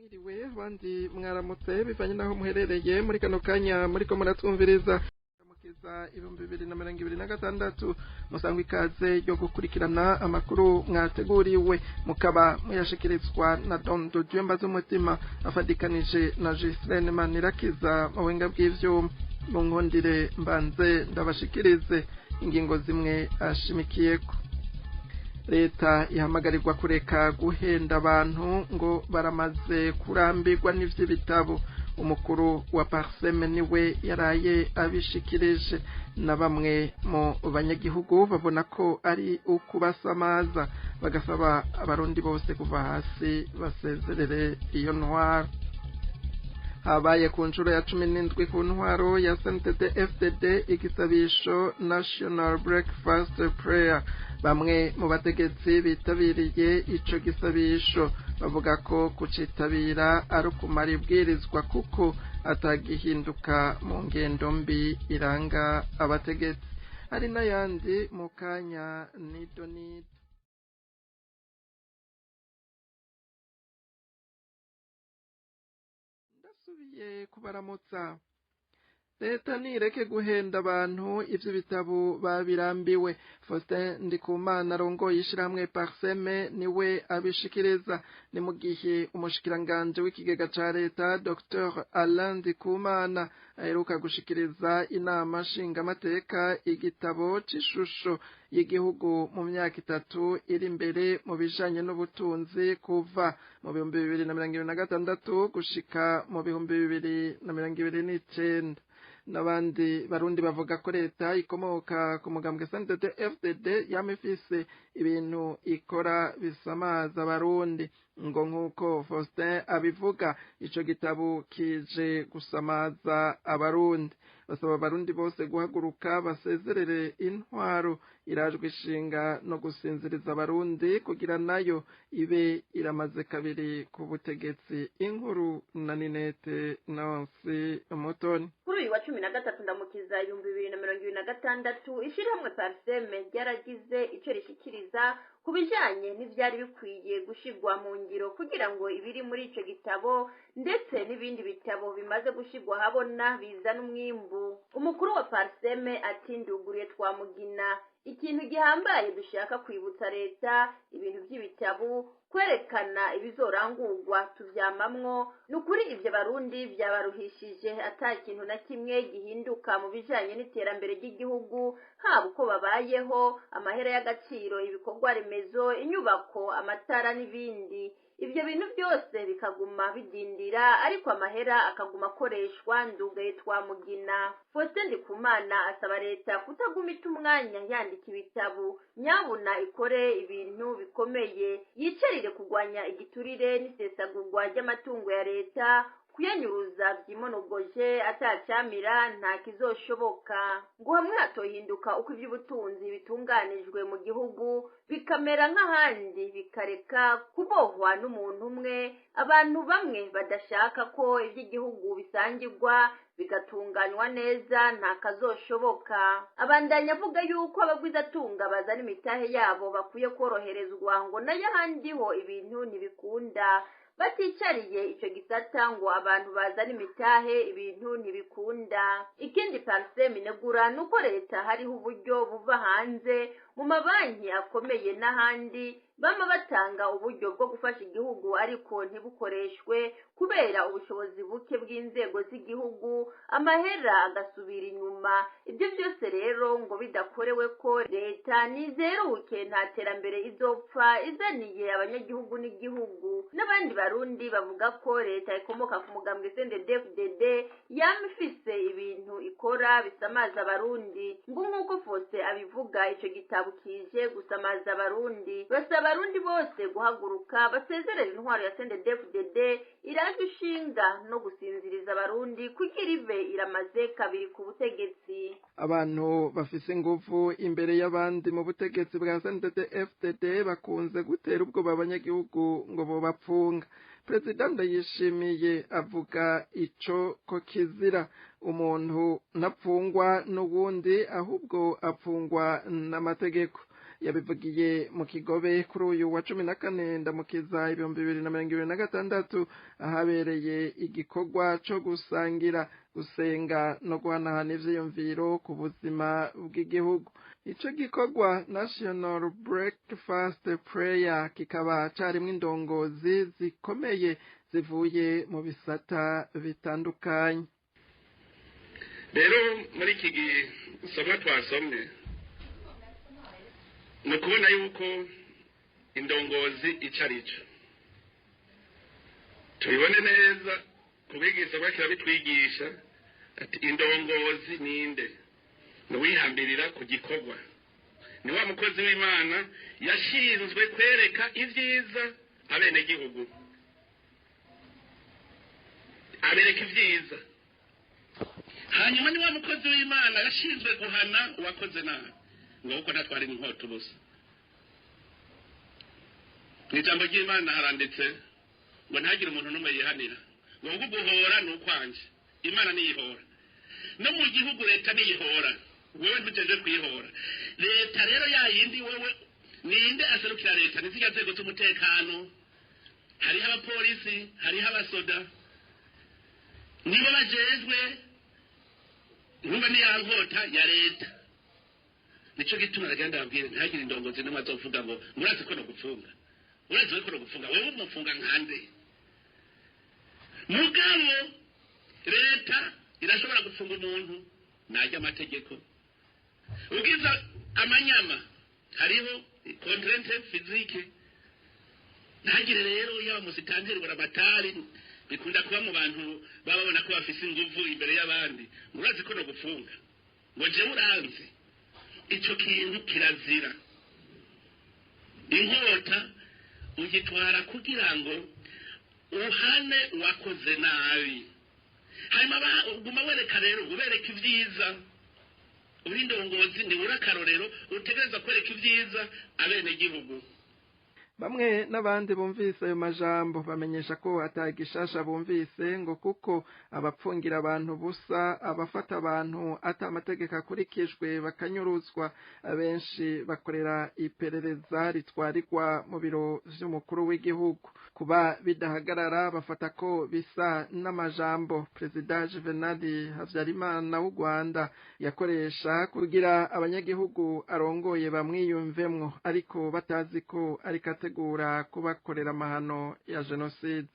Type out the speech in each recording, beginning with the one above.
Mwiriwe, abandi mwaramutse, bivanye n'aho muherereye muri kano kanya muriko muratwumviriza. Mukiza 2026, musangwa ikaze ryo gukurikirana amakuru mwateguriwe, mukaba muyashikirizwa na Don Dieu Mbazumutima afadikanije na Gislaine Manirakiza mu buhinga bw'ivyuma. Mu nkundire mbanze ndabashikirize ingingo zimwe ashimikiyeko. Leta ihamagarirwa kureka guhenda abantu ngo baramaze kurambirwa n'ivy'ibitabo. Umukuru wa Parseme niwe yaraye abishikirije, na bamwe mu banyagihugu babona ko ari ukubasamaza, bagasaba abarundi bose kuva hasi basezerere iyo ntwaro. Habaye ku nshuro ya 17 ku ntwaro ya CNDD FDD igisabisho National Breakfast Prayer. Bamwe mu bategetsi bitabiriye ico gisabisho bavuga ko kucitabira ari ukumara ibwirizwa, kuko atagihinduka mu ngendo mbi iranga abategetsi. Hari n'ayandi mu kanya nido nido. Ndasubiye kubaramutsa. Leta nireke guhenda abantu, ivyo bitabo babirambiwe. Faustin Ndikumana arongoye ishirahamwe Parseme niwe abishikiriza. Ni mu gihe umushikiranganje w'ikigega ca leta Dr Alain Ndikumana aheruka gushikiriza inama nshingamateka igitabo c'ishusho y'igihugu mu myaka 3 iri imbere mu bijanye n'ubutunzi, kuva mu 2026 gushika mu 2029. N'abandi barundi bavuga ko leta ikomoka ku mugambwe CNDD FDD yama ifise ibintu ikora bisamaza abarundi, ngo nk'uko Faustin abivuga, ico gitabo kije gusamaza abarundi. Basaba abarundi bose guhaguruka basezerere intwaro irajwe ishinga no gusinziriza abarundi, kugira nayo ibe iramaze kabiri ku butegetsi. Inkuru na Ninete Nancy Mutoni. Kuri uyu wa 13 Ndamukiza 2026, ishirahamwe Parseme ryaragize ico rishikiriza ku bijanye n'ivyari bikwiye gushirwa mu ngiro kugira ngo ibiri muri ico gitabo ndetse n'ibindi bitabo bimaze gushirwa habona bizana umwimbu. Umukuru wa Parseme ati: "Nduguriye twamugina ikintu gihambaye dushaka kwibutsa leta, ibintu by'ibitabo kwerekana ibizorangurwa tuvyamamwo. Nukuri ivyo barundi vyabaruhishije, ata kintu na kimwe gihinduka mu bijanye n'iterambere ry'igihugu, haba uko babayeho, amahera y'agaciro, ibikorwa remezo, inyubako, amatara n'ibindi. Ivyo bintu byose bikaguma bidindira, ariko amahera akaguma akoreshwa. Ndugaye twamugina." Faustin Ndikumana asaba leta kutaguma ita umwanya yandika ibitabo, nyabuna ikore ibintu bikomeye, yicarire kurwanya igiturire n'isesagurwa ry'amatungo ya leta, kuyanyuruza vyimonogoje atacamira nta kizoshoboka. Ngo hamwe hatohinduka uko ivy'ubutunzi bitunganijwe mu gihugu bikamera nk'ahandi, bikareka kubohwa n'umuntu umwe, abantu bamwe badashaka ko ivy'igihugu bisangirwa bigatunganywa neza, nta kazoshoboka. Abandanya avuga yuko abagwizatunga bazana imitahe yabo bakwiye koroherezwa, ngo nayo ahandi ho ibintu ntibikunda. Baticariye ico gisata ngo abantu bazana imitahe, ibintu ntibikunda. Ikindi Parseme inegura nuko leta hariho uburyo buva hanze mu mabanki akomeye n'ahandi, bama batanga uburyo bwo gufasha igihugu, ariko ntibukoreshwe kubera ubushobozi buke bw'inzego z'igihugu, amahera agasubira inyuma. Ibyo byose rero ngo bidakorewe ko leta nizeruke, nta terambere izopfa izaniye abanyagihugu n'igihugu. N'abandi barundi bavuga ko leta ikomoka ku mugambwe CNDD-FDD yama ifise ibintu ikora bisamaza abarundi, ngo nk'uko Faustin abivuga, ico gitabo kije gusamaza abarundi. Basaba abarundi bose guhaguruka basezerere intwaro ya CNDD-FDD iraje ishinga no gusinziriza abarundi, kugira ibe iramaze kabiri ku butegetsi. Abantu bafise inguvu imbere y'abandi mu butegetsi bwa CNDD FDD bakunze gutera ubwoba abanyagihugu ngo bobapfunga. Perezida Ndayishimiye avuga ico ko kizira, umuntu ntapfungwa n'uwundi, ahubwo apfungwa n'amategeko. Yabivugiye mu Kigobe kuri uyu wa 14 Ndamukiza 2026, ahabereye igikorwa co gusangira, gusenga no guhanahana ivyiyumviro ku buzima bw'igihugu. Ico gikorwa National Breakfast Prayer kikaba carimwo indongozi zikomeye zivuye mu bisata bitandukanye. Rero muri iki gisomwa twasomye, ni ukubona yuko indongozi ico ari cyo, tubibone neza kubigisoma kirabitwigisha ati indongozi ninde? Ni uwihambirira ku gikorwa, ni wa mukozi w'Imana yashinzwe kwereka ibyiza abenegihugu, abereka ibyiza. Hanyuma ni wa mukozi w'Imana yashinzwe guhana uwakoze nabi, ngo kuko ntatwara inkota ubusa. Mu ijambo ry'Imana haranditse ngo ntagire umuntu n'umwe yihanira, ngo kuko guhora ni ukwanje, Imana niyihora. No mu gihugu leta niyihora, wewe ntujeje kuyihora leta. Rero yayindi wewe ninde aserukira leta? Ni zirya nzego z'umutekano, hariho abapolisi, hariho abasoda, nibo bajejwe. Nkumva ni ya nkota ya leta. Nico gituma nagenda babwire ntihagire indongozi n'umwe azovuga ngo murazi ko no gupfunga, urazi ko no gupfunga. Wewe umufunga nkande? Mugabo leta irashobora gufunga umuntu najya amategeko ugiza amanyama, hariho contrainte physique. Ntagire rero yaba musitanteri, buramatari, bikunda kuba mu bantu baba babona ko bafise inguvu imbere y'abandi, murazi ko no gufunga, ngo jewe uranzi. Ico kintu kirazira. Inkota ugitwara kugira ngo uhane uwakoze nabi, hanyuma uguma wereka rero, ubereka ibyiza. Uri indongozi, nibura akarorero, utegereza kwereka ibyiza abenegihugu. Bamwe n'abandi bumvise ayo majambo bamenyesha ko atagishasha bumvise, ngo kuko abapfungira abantu busa, abafata abantu ata amategeko akurikijwe bakanyuruzwa, abenshi bakorera iperereza ritwarirwa mu biro vy'umukuru w'igihugu. Kuba bidahagarara, bafata ko bisa n'amajambo Perezida Juvenal Habyarimana w'u Rwanda yakoresha kugira abanyagihugu arongoye bamwiyumvemwo, ariko batazi ko ariko ategura kubakorera amahano ya jenoside.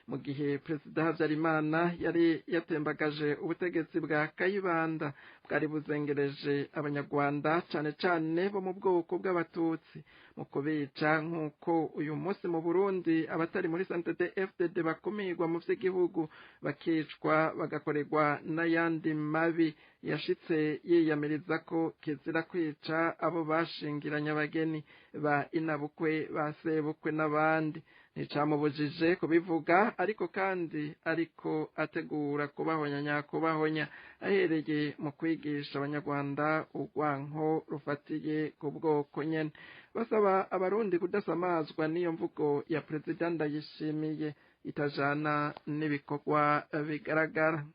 Mu gihe Perezida Habyarimana yari yatembagaje ubutegetsi bwa Kayibanda bwari buzengereje Abanyarwanda, cane cane bo mu bwoko bw'Abatutsi, mu kubica, nk'uko uyu munsi mu Burundi abatari muri CNDD FDD bakumirwa mu vy'igihugu, bakicwa, bagakorerwa n'ayandi mabi, yashitse yiyamiriza ko kizira kwica abo bashingiranye abageni, ba inabukwe, ba sebukwe n'abandi. Nticamubujije kubivuga, ariko kandi ariko ategura kubahonya nyakubahonya, ahereye mu kwigisha Abanyarwanda urwanko rufatiye ku bwoko nyene. Basaba Abarundi kudasamazwa n'iyo mvugo ya Perezida Ndayishimiye itajana n'ibikorwa bigaragara.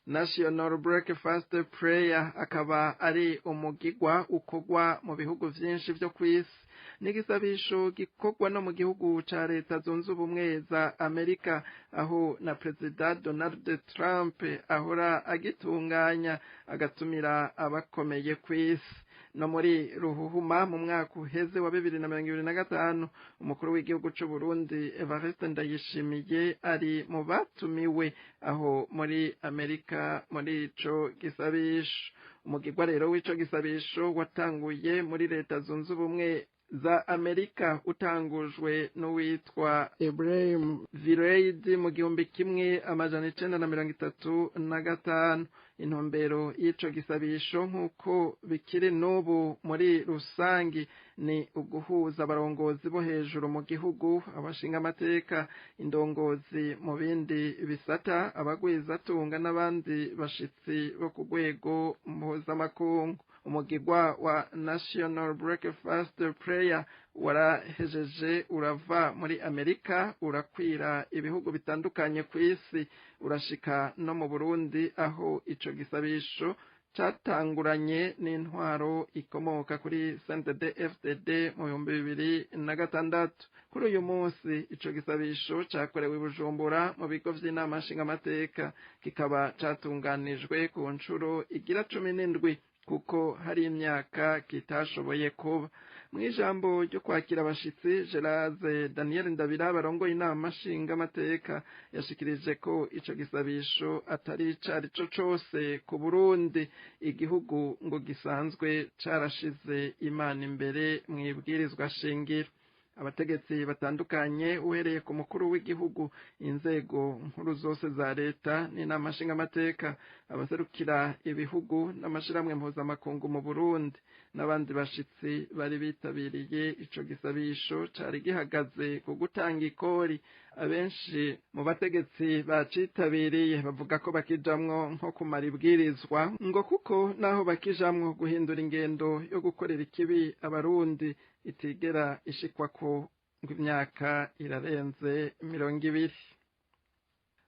National Breakfast Prayer akaba ari umugigwa ukorwa mu bihugu vyinshi vyo kw'isi, n'igisabisho gikorwa no mu gihugu ca Leta Zunze Ubumwe za Amerika, aho na Perezida Donald Trump ahora agitunganya, agatumira abakomeye kw'isi. No muri ruhuhuma mu mwaka uheze wa 2025, umukuru w'igihugu c'u Burundi Evariste Ndayishimiye ari mu batumiwe aho muri Amerika muri ico gisabisho. Umugigwa rero w'ico gisabisho watanguye muri Leta Zunze Ubumwe za Amerika, utangujwe n'uwitwa Ibrahim Vireid mu 1935. Intumbero y'ico gisabisho, nk'uko bikiri n'ubu muri rusangi, ni uguhuza abarongozi bo hejuru mu gihugu, abashinga amateka, indongozi mu bindi bisata, abagwizatunga n'abandi bashitsi bo ku rwego mpuzamakungu. Umugigwa wa National Breakfast Prayer warahejeje urava muri Amerika, urakwira ibihugu bitandukanye ku isi, urashika no mu Burundi, aho ico gisabisho Catanguranye n'intwaro ikomoka kuri CNDD FDD mu 2006. Kuri uyu munsi ico gisabisho cakorewe i Bujumbura mu bigo vy'inama nshingamateka, kikaba catunganijwe ku nshuro igira 17, kuko hari imyaka kitashoboye kuba. Mu ijambo ryo kwakira abashitsi, Gerard Daniel Ndabira barongoye inama nshingamateka yashikirije ko ico gisabisho atari icari co cose ku Burundi, igihugu ngo gisanzwe carashize Imana imbere mw'ibwirizwa shingiro. Abategetsi batandukanye, uhereye ku mukuru w'igihugu, inzego nkuru zose za leta n'inama nshingamateka, abaserukira ibihugu n'amashirahamwe mpuzamakungu mu Burundi n'abandi bashitsi bari bitabiriye ico gisabisho cari gihagaze ku gutanga ikori. Abenshi mu bategetsi bacitabiriye bavuga ko bakijamwo nko kumara ibwirizwa, ngo kuko naho bakijamwo guhindura ingendo yo gukorera ikibi Abarundi itigera ishikwako, ngo imyaka irarenze 20.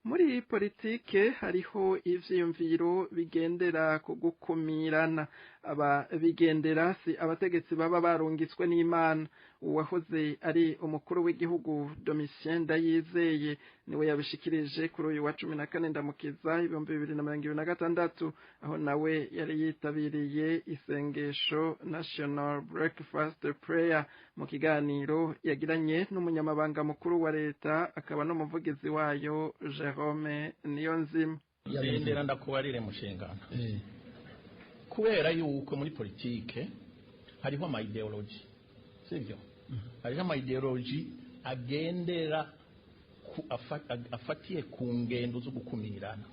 Muri politike hariho ivyiyumviro bigendera ku gukumirana. Aba bigendera si abategetsi baba barungitswe n'Imana. Uwahoze ari umukuru w'igihugu Domitien Ndayizeye niwe yabishikirije kuri uyu wa 14 Ndamukiza 2026, aho nawe yari yitabiriye isengesho National Breakfast Prayer. Mu kiganiro yagiranye n'umunyamabanga mukuru wa leta akaba n'umuvugizi wayo Jerome Niyonzima. Ndendera ndakubarire mushingano, kubera yuko muri politike hariho ama idéologie, sivyo? Hariho ama idéologie agendera afatiye ku ngendo zo gukumirana.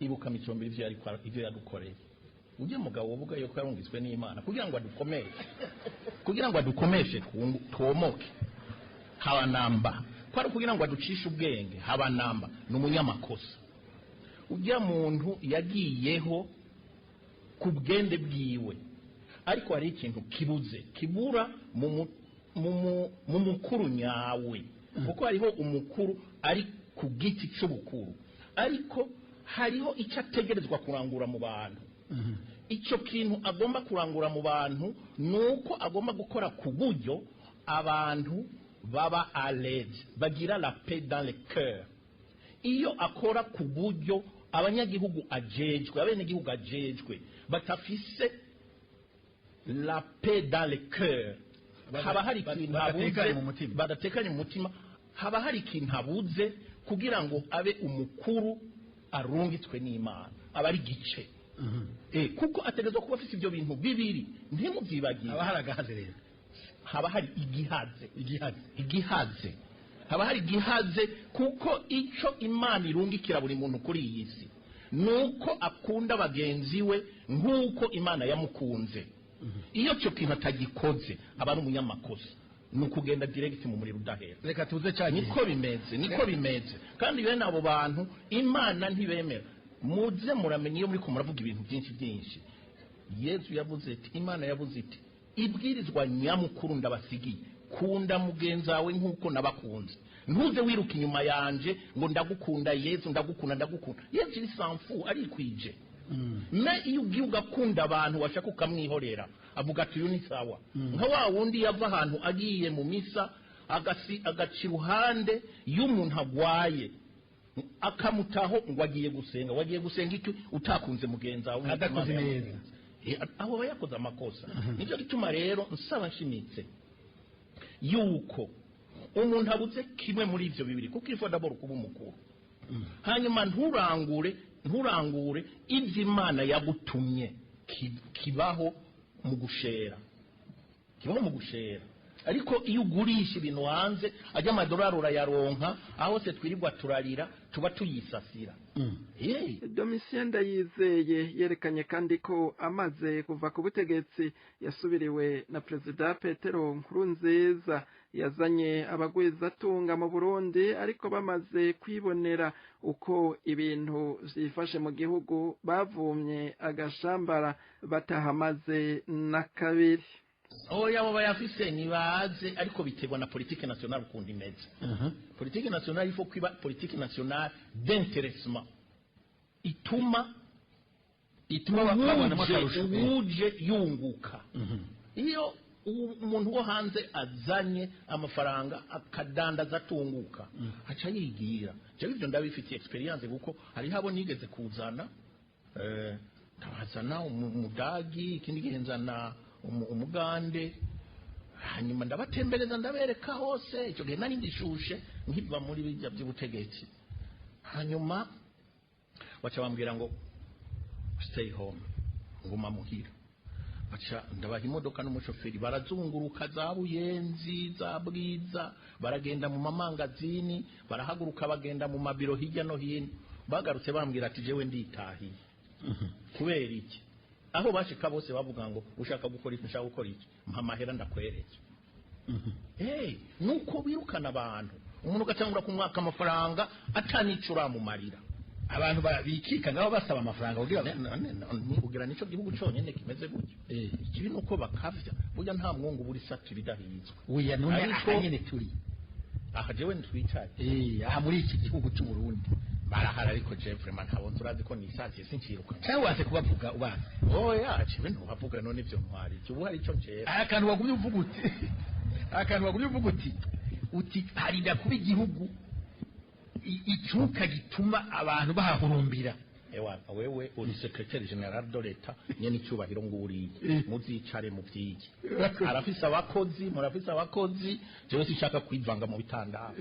Ibuka Micombero, ivyo yariko ivyo yadukoreye. Ujye mugabo uvuga yuko yarungitswe n'Imana kugira ngo adukomeshe twomoke, haba namba kwari kugira ngo aducishe ubwenge, haba namba. Ni umunyamakosa ujya muntu yagiyeho ku bwende bwiwe, ariko hari ikintu kibuze, kibura mu mukuru nyawe, kuko hariho umukuru ari ku giti cy'ubukuru, ariko hariho icyo ategerezwa kurangura mu bantu. Icyo kintu agomba kurangura mu bantu ni uko agomba gukora ku buryo abantu baba à l'aise, bagira la paix dans le cœur. Iyo akora ku buryo abanyagihugu ajejwe, abenegihugu ajejwe batafise la paix dans le cœur, haba hari ikintu Badatekanye abuze. Mu mutima. Badatekanye mu mutima, haba hari ikintu abuze kugira ngo abe umukuru arungitswe n'Imana, aba ari gice. Kuko ategerezwa kuba afise ibyo bintu bibiri, ntimuvyibagire. Haba hari agahaze rero. Haba hari igihaze. Igihaze. Igihaze, haba hari igihaze, kuko ico Imana irungikira buri muntu kuri iyi si nuko akunda bagenzi we nk'uko Imana yamukunze. Iyo icyo kintu atagikoze aba ari umunyamakosa, ni ukugenda direct mu muriro udahera. Reka tuze cyane. Niko bimeze, niko bimeze. Kandi bene abo bantu Imana ntibemera. Muze muramenya, iyo muri ko muravuga ibintu byinshi byinshi, Yezu yavuze ati, Imana yavuze iti: "Ibwirizwa nyamukuru ndabasigiye, kunda mugenzi wawe nk'uko nabakunze." Ntuze wiruka inyuma yanje ngo ndagukunda Yezu, ndagukunda, ndagukunda Yezu. Iri sanfu arikwije. Me iyo ugiye ugakunda abantu, washaka ukamwihorera, avuga ati: "Uyu ni sawa." Nka wa wundi yava ahantu agiye mu misa, agasi agaca iruhande y'umuntu agwaye, akamutaho ngo agiye gusenga. Wagiye gusenga iki utakunze mugenzi wawe? Adakoze Imana neza. yamukunze. Aho aba yakoze amakosa. Nicyo gituma rero nsaba nshimitse yuko umuntu abuze kimwe muri ibyo bibiri, kuko il faut d'abord kuba umukuru, hanyuma nturangure ibyo Imana yagutumye. Kibaho mu gushera, kibaho mu gushera. Ariko iyo ugurisha ibintu hanze ajya amadolari urayaronka, aho se twirirwa turarira tuba tuyisasira. Domitien Ndayizeye yerekanye kandi ko amaze kuva ku butegetsi yasubiriwe na Perezida Petero Nkurunziza, yazanye abagwizatunga mu Burundi, ariko bamaze kwibonera uko ibintu vyifashe mu gihugu bavumye agashambara, batahamaze na kabiri. Oya, abo bayafise nibaze, ariko biterwa na politique nationale ukuntu imeze. Politique nationale, il faut kwiba politique nationale d'intéressement ituma Ituma babonamo akarusho. Uje yunguka. Iyo umuntu wo hanze azanye amafaranga akadandaza atunguka, aca yigira. Jewe ivyo ndabifitiye expérience, kuko hariho abo nigeze kuzana, ndabazana umudagi, ikindi gihe nzana umugande, hanyuma ndabatembereza, ndabereka hose. Icyo gihe nari ngishushe nkiva muri bijya by'ubutegetsi. Hanyuma baca bambwira ngo "Stay home", nguma muhira. Baca ndabaha imodoka n'umushoferi, barazunguruka za Buyenzi, za Bwiza, baragenda mu mamangazini, barahaguruka bagenda mu mabiro hirya no hino. Bagarutse bambwira ati: "Jewe nditahiye." Kubera iki? Aho bashika bose bavuga ngo: "Ushaka gukora iki? Nshaka gukora iki? Mpa amahera ndakwereke." Hey, nuko birukana abantu, umuntu ugatangura kumwaka amafaranga atanico uramumarira. Abantu bikika nabo basaba amafaranga kugira Kugira nico gihugu conyene kimeze gutyo. Ikibi nuko bakavya. Burya nta mwungu buri satu ibidahizwe. Oya, none Ariko- aha nyene turi. Aha jewe ntwicaye? Aha muri iki gihugu cy'u Burundi. Barahara, ariko je vraiment ntabwo urazi ko nisaziye, sinciruka. Cyangwa wase kubavuga ubazi? Oya, jewe ntubavuga. None ivyo ntwari iki? Ubu hari ico ncera? Akantu wagumye uvuga uti harinda kuba igihugu icuka gituma abantu bahahurumbira. Ewa, wewe uri secrétaire général de l'État nyene icyubahiro, nguriye muzicare mu vyige. Arafise abakozi, murafise abakozi, jewe sinshaka kwivanga mu bitandaro.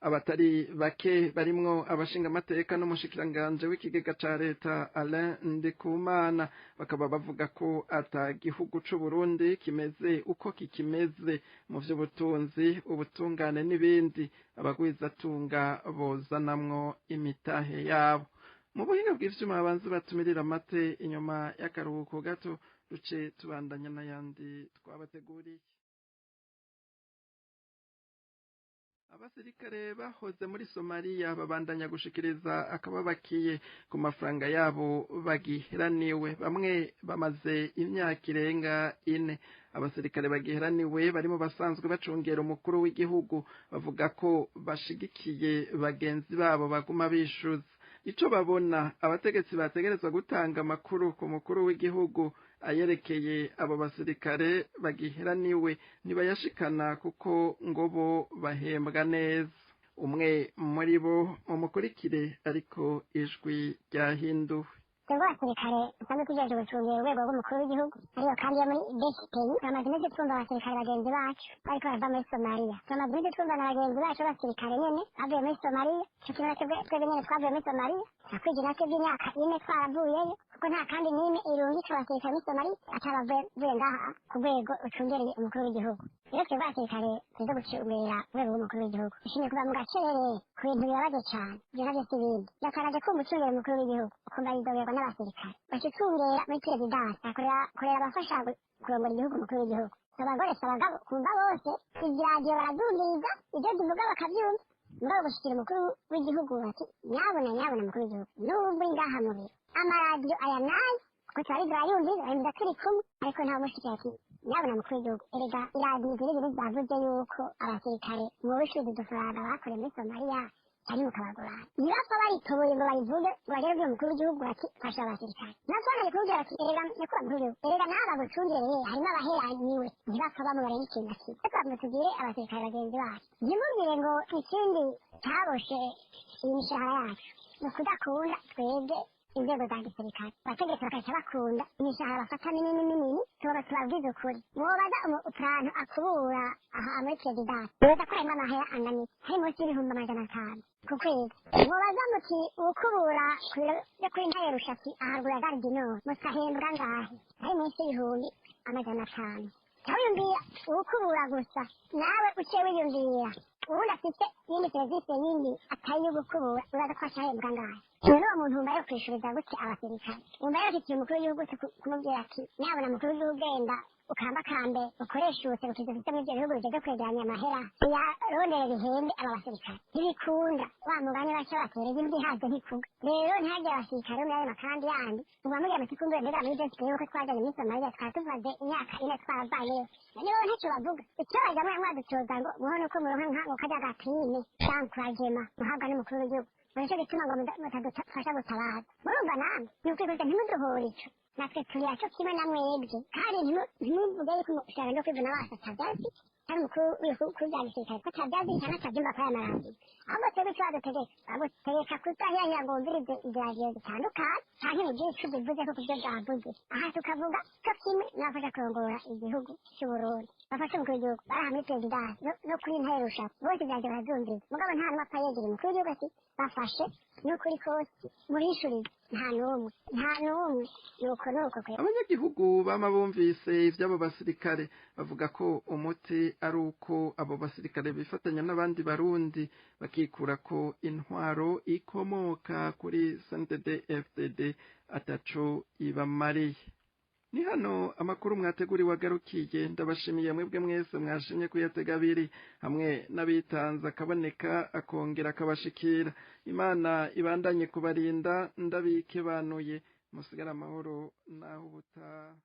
Abatari bake barimwo abashingamateka n'umushikiranganje w'ikigega ca leta Alain Ndikumana bakaba bavuga ko ata gihugu c'u Burundi kimeze uko kikimeze mu vy'ubutunzi, ubutungane n'ibindi, abagwizatunga bozanamwo imitahe yabo. Mu buhinga bw'ivyuma babanze batumirira amate. Inyuma y'akaruhuko gato duce tubandanya n'ayandi twabateguriye. Abasirikare bahoze muri Somaliya babandanya gushikiriza akababakiye ku mafaranga yabo bagiheraniwe, bamwe bamaze imyaka irenga 4. Abasirikare bagiheraniwe barimo basanzwe bacungera umukuru w'igihugu, bavuga ko bashigikiye bagenzi babo baguma bishuza. Ico babona, abategetsi bategerezwa gutanga amakuru ku mukuru w'igihugu ayerekeye abo basirikare bagiheraniwe, ntibayashikana kuko ngo bo bahembwa neza. Umwe muri bo mumukurikire, ariko ijwi ryahinduwe. Twebwe abasirikare dusanzwe tujejwe gucungera urwego rw'umukuru w'igihugu, ariko kandi yo muri DCPI, turamaze iminsi twumva abasirikare bagenzi bacu bariko barava muri Somaliya. Turamaze iminsi twumva na bagenzi bacu b'abasirikare nyene bavuye muri Somaliya. Ico kintu na twebwe nyene twavuye muri Somaliya, turakwije natwe by'imyaka 4 twaravuyeyo, kuko nta kandi n'imwe irungika abasirikare muri Somaliya ataravuye ngaha ku rwego rucungereye umukuru w'igihugu. Rero twebwe abasirikare tuza gucungera urwego rw'umukuru w'igihugu dushimye kuva mu gacerere ku bintu bibabaje cane. Ivyo navyo si ibindi, biratangaje kumva ucungera umukuru w'igihugu ukumva yidogerwa n'abasirikare baca ucungera muri perezidansi, akorera korera abafasha kurongora igihugu umukuru w'igihugu. Abagore si abagabo, kumva bose ivyiradiyo barazumviriza, ivyo tuvuga bakavyumva, mugabo gushikira umukuru w'igihugu bati: "Nyabona, nyabona mukuru w'igihugu, n'ubwo uri ngaha mu biro, amaradiyo aya nayo kuko turari turayumviriza, bayumva turi kumwe", ariko nta mushikira ati: "Nyabona mukuru w'igihugu, erega iradiyo ibiri zavuze yuko abasirikare mu bushuzi udufaranga bakoreye muri Somaliya cyane mukabagurana." Ntibapfa baritoboye ngo bayivuge ngo bagere kubwira umukuru w'igihugu bati: "Fasha abasirikare." Ntibapfa bamaze kumubwira bati: "Erega nyakubahwa mukuru w'igihugu, erega n'aba bagucungereye harimo abaheraniwe." Ntibapfa bamubareye ikintu na kimwe. Ariko ngo tubwire abasirikare bagenzi bacu, ntimubwire ngo ikindi cyaboshe iyi mishahara yacu ni ukudakunda twebwe inzego za gisirikare. Abategetsi bakaca bakunda imishahara bafata minini minini. Tuba tubabwiza ukuri, mwobaza umuntu akubura aha muri perezidansi, mubaza ko harimo amahera angana iki? Hari munsi y'500,000 ku kwezi. Mwobaza muti: "Ukubura ku biro byo kuri Ntare Rushatsi aharuguru ya Gare du Nord, mutahembwa angahe?" Hari munsi y'500,000. Wiyumvira ukubura gusa, nawe uciye wiyumvira ubundi afite iyindi serivisi yindi atari iyo gukubura, uraza ko ashahembwa angahe? None uwo muntu wumva yo kwishuriza gute abasirikare? Wumva yafitiye umukuru w'igihugu gute kumubwira ati: "Nyabona mukuru w'igihugu, genda ukambakambe ukoreshe ubuserukizi ufite muri ibyo bihugu bijejwe kwegeranya amahera, uyarondere bihembe aba basirikare"? Ntibikunda. Wa mugani baca batereza imvi ihaze ntikuga. Rero ntihagire abasirikare bo muri ayo makambi yandi muba mugira muti: "Kumbe mbega muri DCP yuko twajanye muri Somaliya twaba tumaze imyaka 4 twaravayeyo." None bo ntacyo bavuga. Icyo baza mwadutoza ngo muhone uko muronka nka ngo karya gaprime d'encouragement muhabwa n'umukuru w'igihugu. Ngo nico gituma ngo mutadufasha gutabaza. Murumva namwe ni ukuri kose, ntimuduhure ico, natwe turi aco kimwe na mwebwe. Kandi ntimuvuge yuko umushikiranganji wo kwivuna abansi atavyazi, cyangwa umukuru w'ibihugu bya gisirikare ko atabyazi cyangwa atabyumva kuri aya maradiyo. Ahubwo twebwe icyo badutegeka, bagutegeka kudahirahira ngo wumvirize iradiyo zitandukanye canke mugire ico bivuze ko kubyo bwavuze. Aha tukavuga co kimwe n'abafasha kurongora igihugu c'Uburundi, bafasha umukuru w'igihugu bari aha muri perezidansi no kuri Ntare Rushatsi, bose ivyaje baravyumviriza, mugabo nta n'umwe apfa yegera umukuru w'igihugu ati: "Bafashe n'ukuri kose murishurize." Nta n'umwe, nta n'umwe. Nuko nuko kwe. Abanyagihugu bama bumvise ivy'abo basirikare, bavuga ko umuti ari uko abo basirikare bifatanya n'abandi Barundi bakikura ko intwaro ikomoka kuri CNDD FDD ataco ibamariye. Ni hano amakuru mwateguriwe agarukiye. Ndabashimiye mwebwe mwese mwashimye kuyatega abiri, hamwe n'abitanze akaboneka akongera akabashikira. Imana ibandanye kubarinda. Ndabikebanuye, musigare amahoro, naho ubutaha.